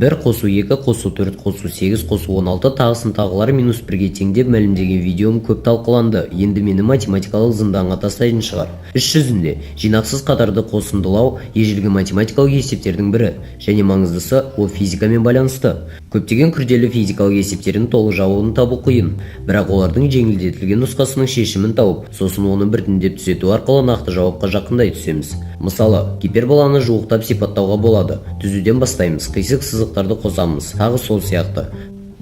1 қосу 2 қосу 4 қосу 8 қосу 16 тағысын тағылар минус 1-ге тең деп мәлімдеген видеом көп талқыланды. Енді мені математикалық зынданға тастайтын шығар. Іс жүзінде жинақсыз қатарды қосындылау ежелгі математикалық есептердің бірі және маңыздысы, ол физикамен байланысты. Көптеген күрделі физикалық есептердің толық жауабын табу қиын, бірақ олардың жеңілдетілген нұсқасының шешімін тауып, сосын оны біртіндеп түзету арқылы нақты жауапқа жақындай түсеміз. Мысалы, гиперболаны жуықтап сипаттауға болады. Түзуден бастаймыз, қисық сызықтарды қосамыз, тағы сол сияқты.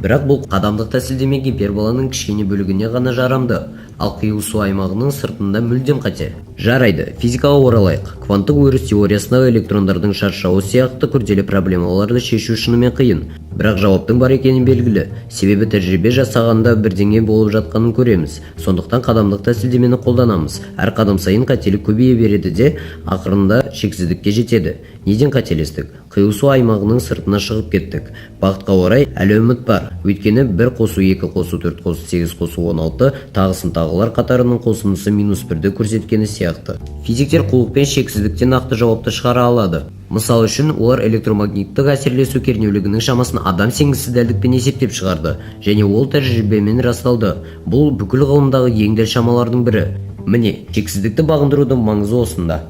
Бірақ бұл қадамдық тәсілдеме гиперболаның кішкене бөлігіне ғана жарамды, ал қиылысу аймағының сыртында мүлдем қате. Жарайды, физикаға оралайық. Кванттық өріс теориясындағы электрондардың шаршауы сияқты күрделі проблемаларды шешу шынымен қиын. Бірақ жауаптың бар екені белгілі. Себебі тәжірибе жасағанда бірдеңе болып жатқанын көреміз. Сондықтан қадамдық тәсілдемені қолданамыз. Әр қадам сайын қателік көбейе береді де, ақырында шексіздікке жетеді. Неден қателестік? Қиылысу аймағының сыртына шығып кеттік. Бақытқа орай, әлі үміт бар. Өйткені 1 қосу 2 қосу 4 қосу 8 қосу 16 тағысын тағылар қатарының қосындысы минус 1-ді көрсеткені сияқты. Физиктер қулықпен шексіздіктен нақты жауапты шығара алады. Мысал үшін, олар электромагниттік әсерлесу кернеулігінің шамасын адам сенгісіз дәлдікпен есептеп шығарды және ол тәжірибемен расталды. Бұл бүкіл ғылымдағы ең дәл шамалардың бірі. Міне, шексіздікті бағындырудың маңызы осында.